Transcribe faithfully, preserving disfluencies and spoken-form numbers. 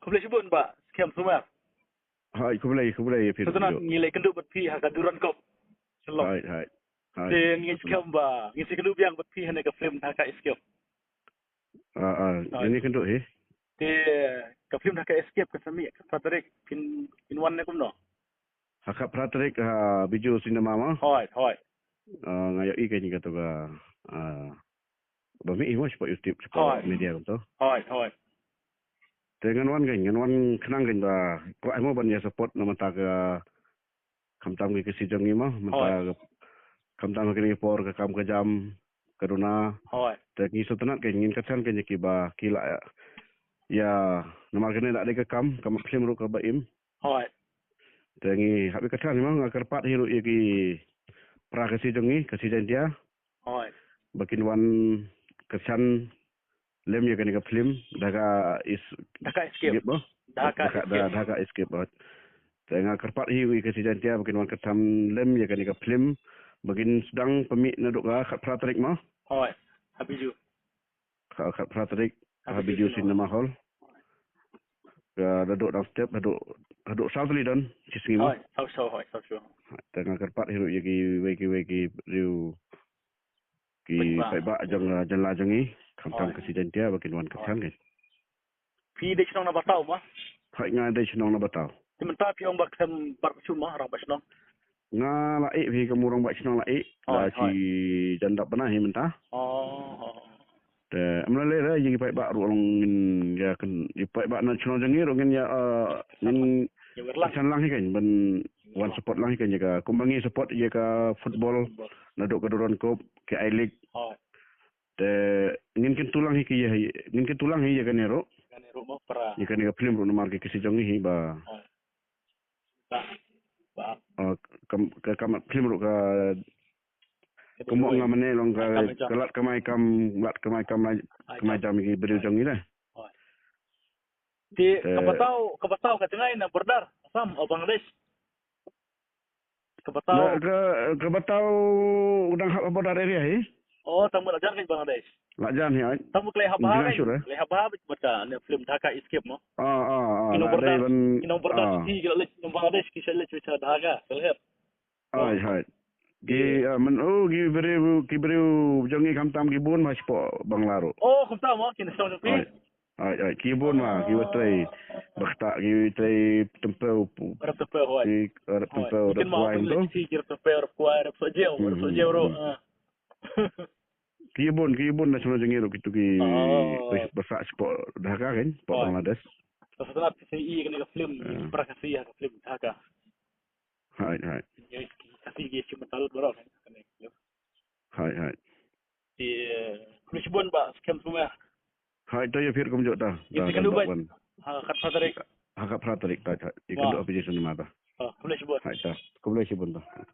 Khublei shibun Bah Skhem Sumar. Hai, khublei, khublei ïa phi. Sngewtynnat ngi la ïakynduh bad phi ha ka Durand Cup. Shalom. Hai, hai. Hai. Te ngi skhem ba ngin sa ïakynduh biang bad phi ha kane ka film Dhaka Escape. Ah, ah, hai. Ngi ïakynduh hi. Te ka film Dhaka Escape ka sa mih ha ka phra tarik, phin, phin wan ne kumno? Ha ka phra tarik ha Bijou Cinema mo? Hai, hai. Ah, nga ïohi kein kato ka, ah, ba mih hi mo shapoh YouTube, shapoh, hai, media kumto. Hai, hai. Te ngan wan kein, ngan wan khnang kein ba kwah hi mo ban ïa support na bynta ka, khamtam ki Khasi jong ngi mo, mynta, hai, ka, khamtam ha kine ki por ka kam ka jam ka duna. Hai. Te ngi sngewtynnat kein, ngin kyrchan kein ïa ki ba ki lah ïa, namar kane la dei ka kam, ka mat phlim ruh kaba im. Hai. Te ngi hap ïa kyrchan hi mo, nga kyrpad hi ruh ïa ki para Khasi jong ngi, Khasi Jaiñtia. Hai. Ba kin wan kyrchan lem ïa kane ka film Dhaka Es-, Dhaka Escape. Escape mo? Dhaka, Dhaka, Escape. Dhaka Escape mo. Te nga kyrpad hi ïa ki Khasi Jaiñtia ba kin wan kyrchan lem ïa kane ka film ba kin sdang pynmih naduh ka khatphra tarik mo? Hai. Ha Bijou. Ka, khatphra tarik ha Bijou Cinema Hall. Ka naduh dang step haduh, haduh saw tylli don shi sngi mo? Hai, saw, saw, hai, saw, saw. Te nga kyrpad hi ruh ïa kiwei kiwei ki briew, ki paidbah jong, uh, jylla jong ngi, khamtam Khasi Jaiñtia ba kin wan kyrchan kein. Phi dei shnong Nabataw mo? Hai, nga dei shnong Nabataw. Te mynta phi ong ba khlem bat bashun mo, rangbah shnong? Nga la ïeh phi, ka mut rangbah shnong la ïeh. Hai, hai. Shi jan dap bnai hi mynta. Oh. Te ym lei lei ïa ki paidbah ruh long ngin ïa kan, ïa paidbah na shnong jong ngi ruh ngin ïa, uh, ngin kyrchan lang hi kein ban wan support lang hi kein ïa ka, kumba ngi support ïa ka football, naduh ka Durand Cup, ka I-League. Hai. Te ngin kyntu lang hi ki ïa, ngin kyntu lang hi ïa kane ruh. Kane ruh mo para. Ïa kane ka film ruh namar ki Khasi jong ngi hi ba. Ba, ba. Oh, kam, ka, ka mat phlim ruh ka, kumba nga mynne long ka, ka lad kamai kam, lad kamai kam, kamai jam ki briew jong ngi de. Te, eh, ka Bataw, ka Bataw ka jngai na border Assam o Bangladesh? Ka Bataw. Na, ka, ka Bataw dang hap border area hi. Oh, tang ba la jan ka Bangladesh. La jan hi ai. Tang ba ka la hap ha, ka la hap ha bad ka ne film Dhaka Escape mo. Ah, ah, ah. Ki nong border, ki nong border ki la leit Bangladesh, ki sa leit Dhaka, ka la hap. Hai, hai. Ki, ah, man, oh, ki briew, ki briew jong ngi khamtam ki bun ma shapoh Bangla ruh. Oh, khamtam mo, ki na shnong jong phi. Hai, hai, ki bun ma, ki wa trei, ba ktah, ki wa trei tympew. Rep tympew, hai. Ki, ah, rep tympew, rep kwai, ki rep tympew, rep kwai, rep sohjew, rep sohjew ruh. Ki bun, ki bun na shnong jong ngi ruh kito ki, ba sah shapoh Dhaka kein, shapoh Bangladesh. Ka sa tnat ki sa ïohi kane ka film, para Khasi ha ka film Dhaka. Hai, hai. Khasi ki shim talut baroh. Hai, hai. Te, eh, khublei shibun Bah Skhem Sumar. Hai, to ïa phi ruh kumjuh ta. Ïa phi kynduh bad. Ha, khatphra tarik. Ha, khatphra tarik ta, ta. Ïa kynduh ha Bijou Cinema ta. Ha, khublei shibun. Hai ta. Khublei shibun ta.